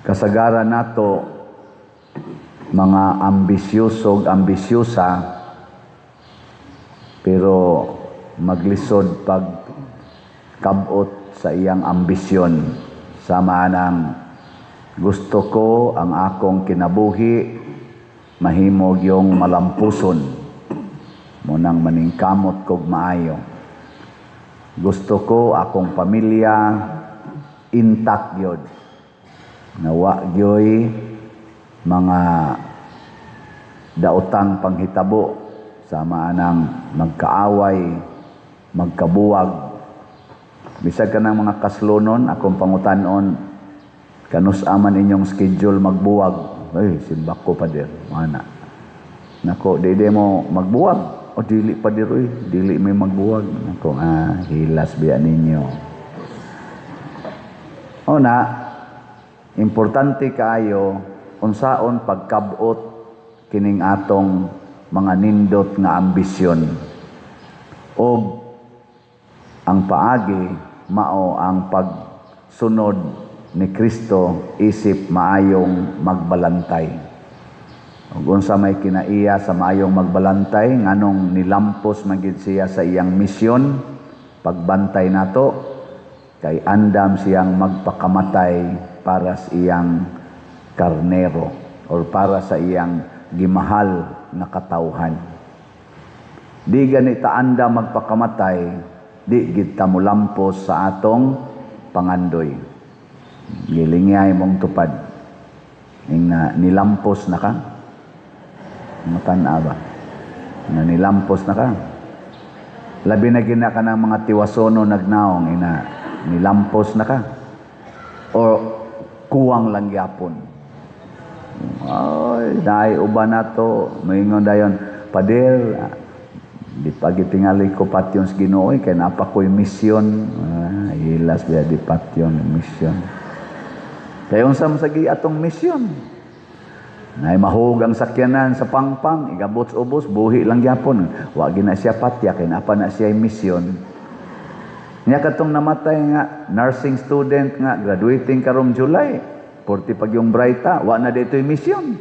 Kasagaran nato mga ambisyoso ug ambisyosa, pero maglisod pag kabot sa iyang ambisyon. Sama nang gusto ko ang akong kinabuhi mahimog yung malampuson, munang maningkamot kog maayo. Gusto ko akong pamilya intact gyud, nga wa gyoy mga daotang panghitabo, sama nang magkaaway, magkabuwag. Bisag kanang mga kaslonon, akong pangutanon, "Kanus-a man inyong schedule magbuwag?" "Ay, simbak ko, pader." Mana. "Nako, di di mo magbuwag?" "O, dili, pader, uy. Dili may magbuwag." Nako, ah, hilas biya ninyo. O na, importante kaayo unsaon pagkabot kining atong mga nindot nga ambisyon. Og ang paagi mao ang pagsunod ni Kristo isip maayong magbalantay. Ug unsa may kinaiya sa maayong magbalantay? Nganong nilampos man gid siya sa iyang misyon pagbantay nato? Kay andam siyang magpakamatay para sa iyang karnero or para sa iyang gimahal nga katawhan. Di gani ta andam magpakamatay, di gid ta molampos sa atong pangandoy. Gilingay mong tupad. Ing na nilampos na ka. Matan ba? Nga nilampos na ka. Labi na gina ka ng mga tiwasono nagnaong ina nilampos na ka. O kuwang lang gyapon. Ay, naay uban na to. Moingon dayon, "Pader, di pa gitingali ko patyon sa Ginoo kay naa pa ko'y misyon." Ah, hilas biya, di patyon misyon. Kay unsa man sa atong misyon? Nay mahug ang sakyanan sa pangpang, igabot sa ubos, buhi lang gyapon. Wa gina siya patya kay naa pa na siya misyon. Nya katong namatay nga nursing student nga graduating karong July, 40 pag yung brighta, wa na dito'y misyon.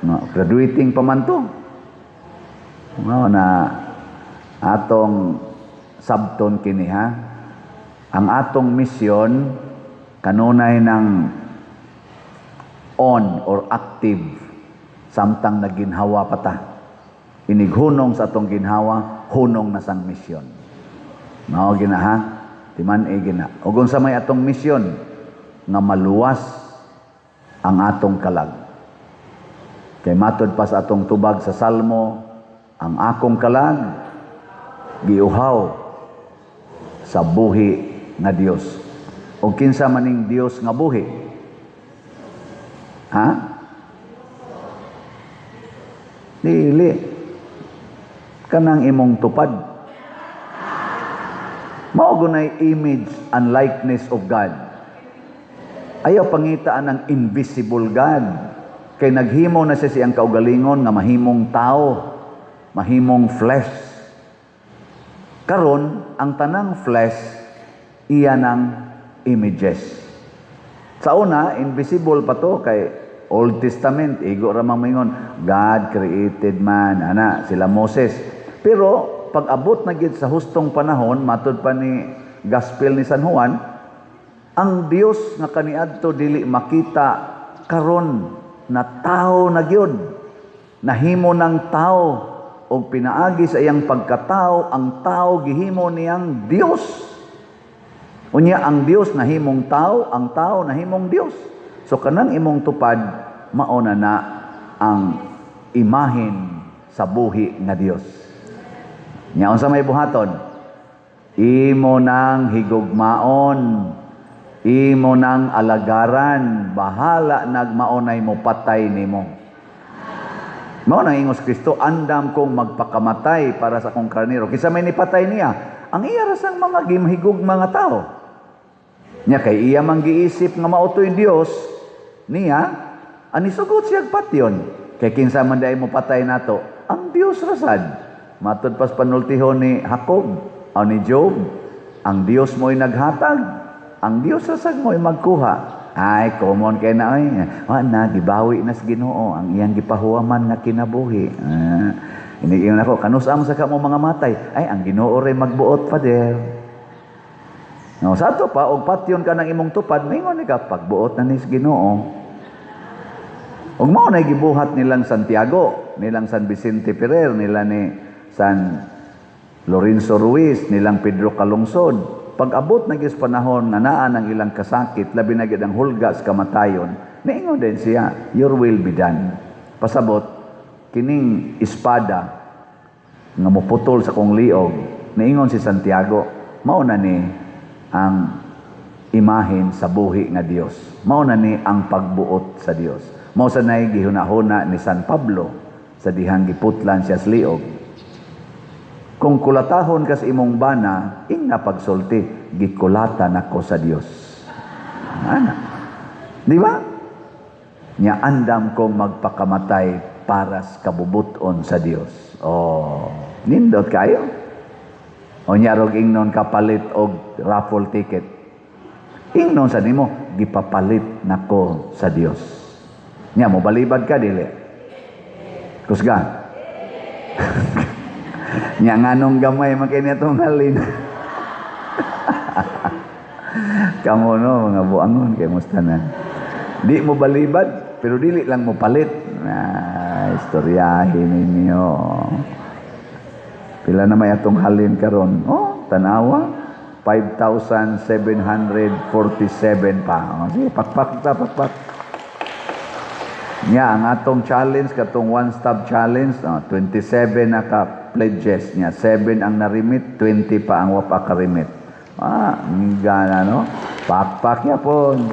No, graduating pa man to. No, na atong sabton kini, ha. Ang atong misyon kanunay ng on or active samtang naginhawa pa ta. Inighunong sa atong ginhawa, hunong na sang misyon. Mao gina, ha? Timan-i gina. Ug unsa may atong misyon? Nga maluwas ang atong kalag. Kay matod pa sa atong tubag sa Salmo, ang akong kalag giuhaw sa buhi nga Dios. O kinsa maning Dios nga buhi? Ha? Dili. Kanang imong tupad. Mao gunay image and likeness of God. Ayaw pangitaan ang invisible God. Kay naghimo na siya siyang kaugalingon nga mahimong tao, mahimong flesh. Karon, ang tanang flesh iya ng images. Sa una, invisible pa to kay Old Testament, igo ra man moingon, "God created man," ana, sila Moses. Pero pag abot na gid sa hustong panahon, matud pa ni Gospel ni San Juan, ang Dios nga kaniadto dili makita karon na tao na gyud. Nahimo ng tao og pinaagi sa iyang pagkatao, ang tao gihimo niyang Dios. Unya ang Dios nahimong tao, ang tao nahimong Dios. So kanang imong tupad mao na na ang imahin sa buhi nga Dios. Nya unsa may buhaton? Imo nang higugmaon, imo nang alagaran, bahala nagmaonay mo patay nimo. Mao nang ingos Kristo, "Andam kong magpakamatay para sa akong karnero." Kinsa may nipatay niya? Ang iya ra sang mga gimhigug mga tao. Nya kay iya man giisip nga mao to'y Dios niya, ani sugot siya patyon. Kay kinsa man diay mo patay nato? Ang Dios ra sad. Matud pas panultihon ni Jacob o ni Job, ang Dios mo'y naghatag. Ang Dios ra sad mo'y magkuha. Ay, common kay na oy. Wa na gibawi na sa Ginoo ang iyang gipahuwaman nga kinabuhi. Ah, iniingon ako, kanus-a sa ka mo mga matay? Ay, ang Ginoo ray magbuot, Father. No, sa ato pa og patyon ka ng imong tupad, maingon ka pagbuot na ni sa Ginoo. Ug mao na gibuhat nilang Santiago, nilang San Vicente Ferrer, nila ni San Lorenzo Ruiz, nilang Pedro Calungsod. Pag abot na gyud panahon nga naa ng ilang kasakit, labi na gyud ang hulga sa kamatayon, niingon din siya, "Your will be done." Pasabot, kining espada nga moputol sa kong liog, niingon si Santiago, mao na ni ang imahen sa buhi nga Dios. Mao na ni ang pagbuot sa Dios. Mao sa nay gihunahuna ni San Pablo sa dihang giputlan siya sa liog. Kung kulatahon kas imong bana, ingna pagsulti, "Gikulata nako sa Dios." Ana. Di ba? Nya andam kong magpakamatay para sa kabubuton sa Dios. Oh, nindot kayo. O nya rog ingnon kapalit og raffle ticket. Ingnon sa nimo, "Gipapalit nako sa Dios." Nya mo balibad ka dili? Kusga. Nya nganong gamay man kay atong halin. Kamo no mga buangon kay musta na. Di mo balibad pero dili lang mo palit. Na istoryahin ninyo. Pila na may atong halin karon? Oh, tanawa. 5,747 pa. Oh, sige, pakpak ta, pakpak. Nya ang atong challenge katong one stop challenge, oh, 27 na ka pledges niya. 7 ang narimit, 20 pa ang wa pa karimit. Ah, gana no. Pakpak yapon.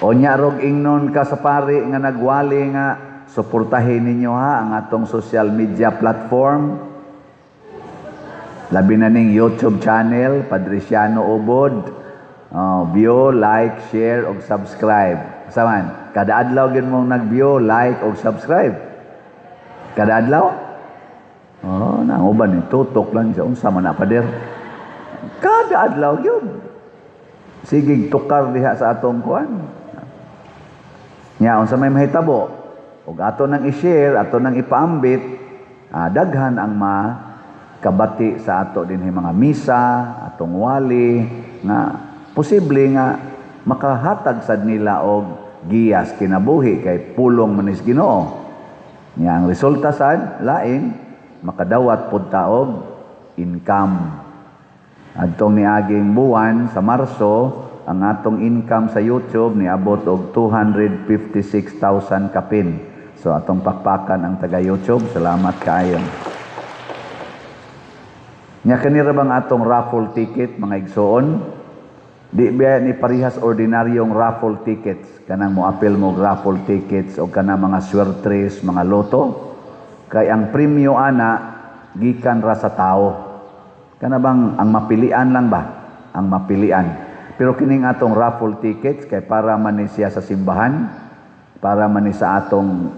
O nya rog ingnon ka sa pari nga nagwali nga suportahin ninyo ha ang atong social media platform. Labi na ning YouTube channel, Padriciano Ubod. Oh, view, like, share, og subscribe. Saman, kada adlaw gyud mong nag-view, like, og subscribe. Kada adlaw? Oh, nanguban ni tutok lang siya unsa man na, pader. Kada adlaw gyud. Sige, tukar diha sa atong kuan. Nya unsa may mahitabo? Ug ato nang i-share, ato nang ipaambit, daghan ang makabati sa ato dinhi mga misa, atong wali nga posible nga makahatag sad nila og giyas kinabuhi kay pulong manis Ginoo. Nya ang resulta sad lain makadawat pud ta og income. Adtong niaging buwan sa Marso, ang atong income sa YouTube niabot og 256,000 kapin. So atong pakpakan ang taga YouTube, salamat kaayo. Nya kani ra bang atong raffle ticket, mga igsoon? Di ba ni parihas ordinaryong raffle tickets, kanang moapil mo raffle tickets o kanang mga swertres, mga loto? Kay ang premyo ana gikan ra sa tao. Kana bang ang mapilian lang ba? Ang mapilian. Pero kining atong raffle tickets kay para man ni siya sa simbahan, para man ni sa atong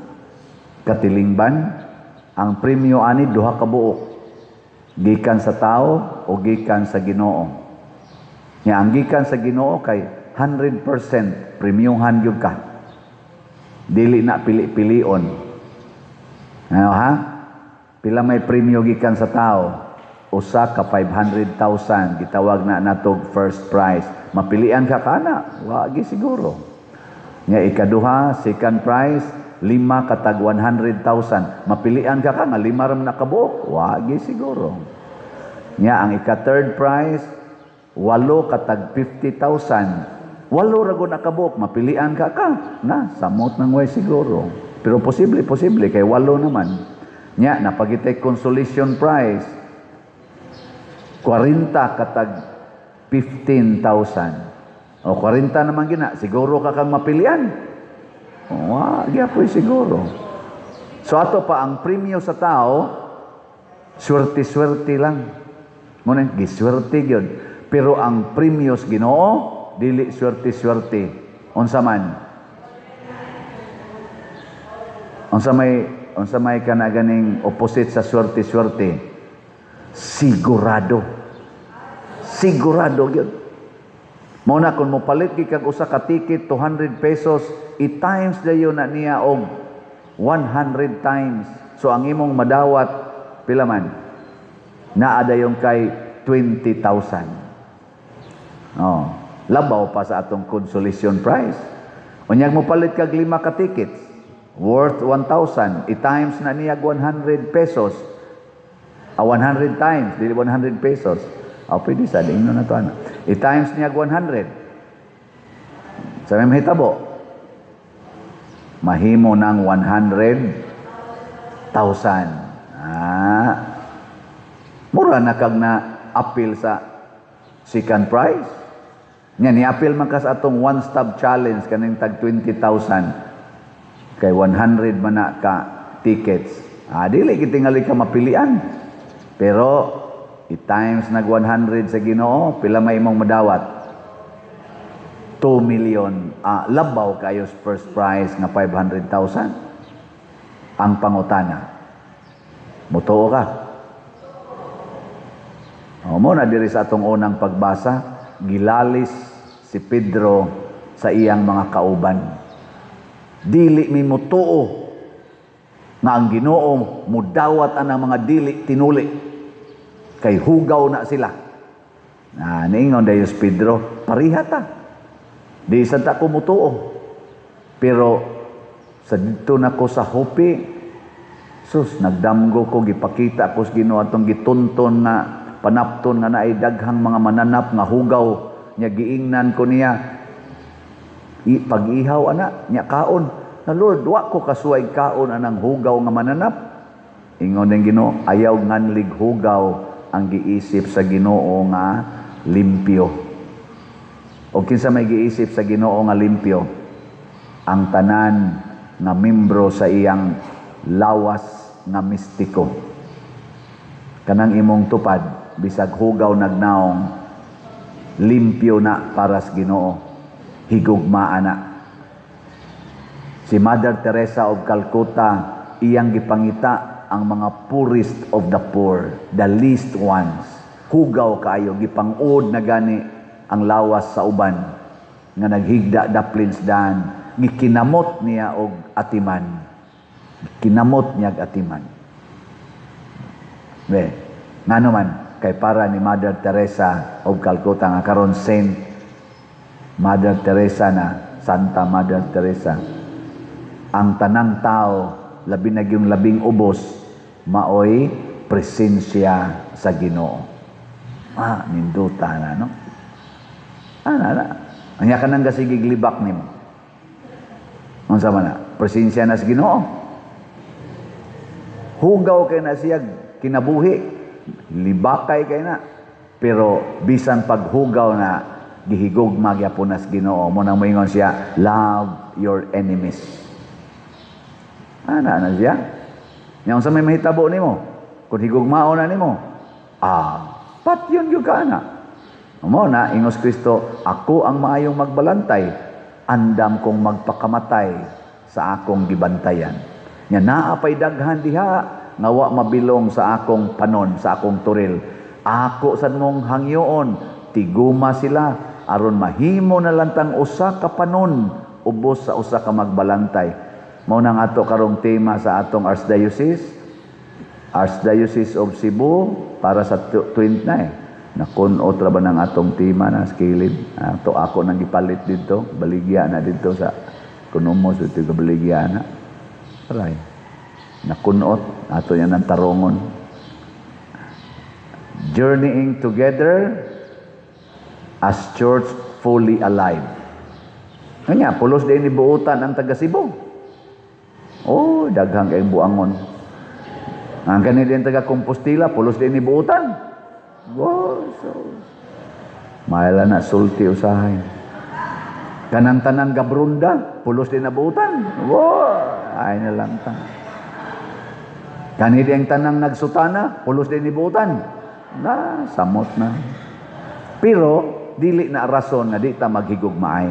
katilingban, ang premyo ani duha ka buok. Gikan sa tao o gikan sa Ginoo. Nya ang gikan sa Ginoo kay 100% premyuhan gyud ka. Dili na pili-pilion. Ano ha? Pila may premyo gikan sa tao? Usa ka 500,000 gitawag na natog first prize. Mapilian ka kana? Wa gi siguro. Nya ikaduha, second prize, lima katag 100,000. Mapilian ka nga lima ra man nakabuok? Wa gi siguro. Nya ang ika third prize, walo katag 50,000. Walo ra gud nakabuok, mapilian ka ka? Na samot nang way siguro. Pero posible, posible kay walo naman. Nya napagitay consolation prize, 40 katag 15,000. O 40 naman gina, siguro ka kang mapilian? Wa gyapoy siguro. So ato pa ang premyo sa tao, swerte-swerte lang. Muna giswerte gyud. Pero ang premyo sa Ginoo dili swerte-swerte. Unsa man? Unsa may kana ganing opposite sa swerte-swerte? Sigurado. Sigurado gyud. Mao na kung mopalit gyud kag usa ka ticket 200 pesos, i-times dayon na niya og 100 times. So ang imong madawat pila man? Naa dayon kay 20,000. Oh, labaw pa sa atong consolation prize. Unyag mo palit kag lima ka tickets worth 1,000, i-times na niya 100 pesos. Ah, 100 times, dili 100 pesos. Ah, pwede sa ingno na to ana. I-times niya 100. Sa may mahitabo, mahimo ng 100,000. Ah, mura na kag na appeal sa second prize. Nya ni appeal man ka sa atong one stop challenge kaning tag 20,000 kay 100 man na ka tickets. Ah, dili gitingali ka mapilian. Pero i-times nag 100 sa Ginoo, pila may imong madawat? 2 million. Ah, labaw kayo sa first prize nga 500,000. Ang pangutana, mutuo ka? O mo na diri sa atong unang pagbasa, gilalis si Pedro sa iyang mga kauban. Dili mi mutuo nga ang Ginoo mudawat anang mga dili tinuli kay hugaw na sila. Na niingon dayon si Pedro, "Pariha ta. Di sad ta ko mutuo." Pero sa didto na ko sa Joppe, sus, nagdamgo ko, gipakita ko sa Ginoo atong gitunton na panapton nga naay daghang mga mananap nga hugaw nya. Giingnan ko niya, pag-ihaw ana nya kaon na. "Lord, wa ko kasuway kaon anang hugaw nga mananap." Ingon ng Ginoo, "Ayaw nganlig hugaw ang giisip sa Ginoo nga limpyo." O kinsa may giisip sa Ginoo nga limpyo? Ang tanan nga membro sa iyang lawas nga mistiko. Kanang imong tupad, bisag hugaw nagnaong, limpyo na para sa Ginoo. Higugmaa na. Si Mother Teresa of Calcutta, iyang gipangita ang mga poorest of the poor, the least ones. Hugaw kaayo, gipangud na gani ang lawas sa uban nga naghigda daplin sa daan, gikinamot niya og atiman. Kinamot niya og atiman. Be, ngano man kay para ni Mother Teresa of Calcutta, nga karon Saint Mother Teresa na, Santa Mother Teresa, ang tanang tao, labi na yung labing ubos, maoy presensya sa Ginoo. Ah, ninduta na, no? Ah, na, na. Anya ka nang gasigig libak nimo. Unsa man na? Presensya na sa Ginoo. Hugaw kay na siya kinabuhi. Libakay kay na. Pero bisan paghugaw na, gihigugma gyapon na sa Ginoo. Mao nang moingon siya, "Love your enemies." Ana na siya. Nya unsa may mahitabo nimo? Kung higugmaon na nimo, ah, patyon gyud ka ana. Mao na ingos Kristo, "Ako ang maayong magbalantay, andam kong magpakamatay sa akong gibantayan." Nya naa pay daghan diha nga wa mabilong sa akong panon, sa akong toril. Ako sad mong hangyoon, tiguma sila aron mahimo na lang tang usa ka panon ubos sa usa ka magbalantay. Mao nang ato karong tema sa atong Archdiocese, Archdiocese of Cebu para sa 20 na eh. Nakun-ot ra ba ng atong tema na sa kilid? Ato ako nang gipalit dito, baligya na dito sa kunumo sa ito baligya na. Aray. Nakunot ato yan ang tarongon. Journeying together as church fully alive. Kanya, pulos din ni buutan ang taga Cebu. Oh, daghang kayong buangon. Ang kani din taga Compostela, pulos din ni buutan. Wow, so Mahala na sulti usahay. Kanang tanang gabrunda, pulos din na buutan. Wow, ay na lang ta. Kani din tanang nagsutana, pulos din ni buutan. Na, samot na. Pero dili na rason nga di ta maghigugmaay.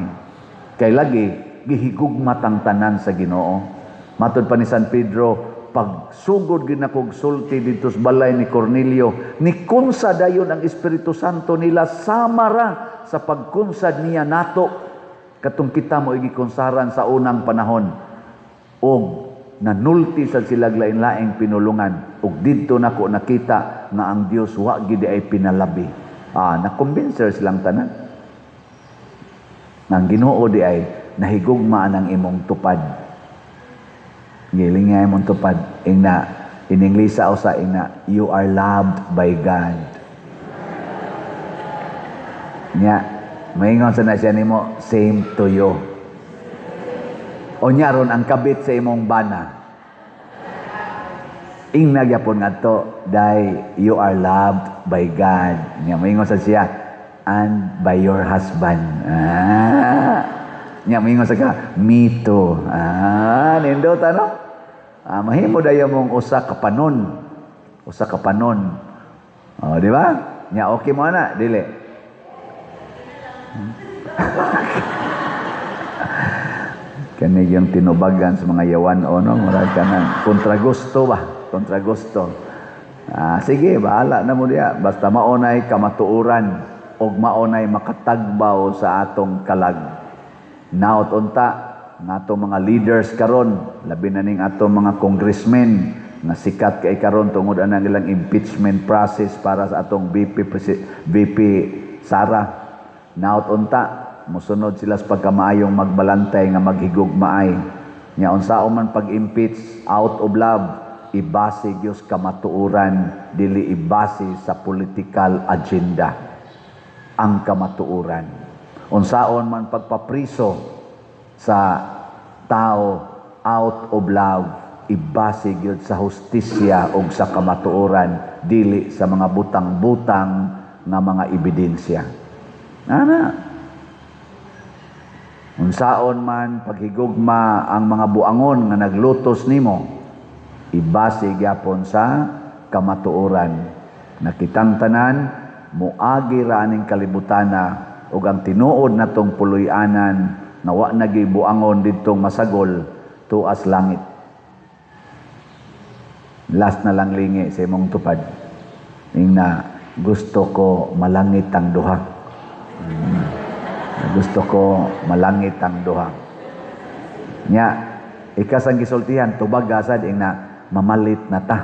Kay lagi gihigugma tang tanan sa Ginoo. Matod pa ni San Pedro, pagsugod gyud nakog sulti didto sa balay ni Cornelio, ni kunsa dayon ang Espiritu Santo nila samara Sa pagkunsad niya nato katong kita mo gikunsaran sa unang panahon. Og nanulti sad sila lain-laing pinulungan ug didto nako nakita nga ang Dios wa gid ay pinalabi. Na-convincer silang tanan. Nga ang Ginoo di ay nahigugma ang imong tupad. Giling nga imong tupad ingna in English sa ingna, "You are loved by God." Nya, maingon sa na siya nimo, "Same to you." O nya ron ang kabit sa imong bana. Ingna gyapon ngadto, "Day, you are loved by God." Nya maingon sa siya, "And by your husband." Nya maingon sa ka, "Me too." Nindot ano? Mahimo dayon mong usa ka panon. Usa ka panon. Oh, di ba? Nya okay mo na, dili. Kani yung tinubagan sa mga yawan o no, murag kanang kontragusto ba? Kontragusto. Sige, bahala na mo diya. Basta maunay kamatuoran og maunay makatagbaw sa atong kalag. Naot unta nga atong mga leaders karon, labi na ning atong mga congressmen nga sikat kay karon tungod anang ilang impeachment process para sa atong VP VP Sara. Naot unta mosunod sila sa pagkamaayong magbalantay nga maghigugmaay. Nya unsaon man pag-impeach, out of love, ibase gyud kamatuoran, dili ibase sa political agenda ang kamatuoran. Unsaon man pagpapriso sa tao, out of love, ibase gyud sa hustisya ug sa kamatuoran, dili sa mga butang-butang nga mga ebidensya. Ana. Unsaon man paghigugma ang mga buangon nga naglutos nimo, ibase gyapon sa kamatuoran. Nakitang tanan moagi ra aning kalibutana ug ang tinuod natong puloy-anan nga wa na buangon didtong masagol tuas langit. Last na lang, lingi sa imong tupad. Ingna, "Gusto ko malangit ang duha. Gusto ko malangit ang duha." Nya, ikas ang gisultihan, tubag gasad, ingna, "Mamalit na ta."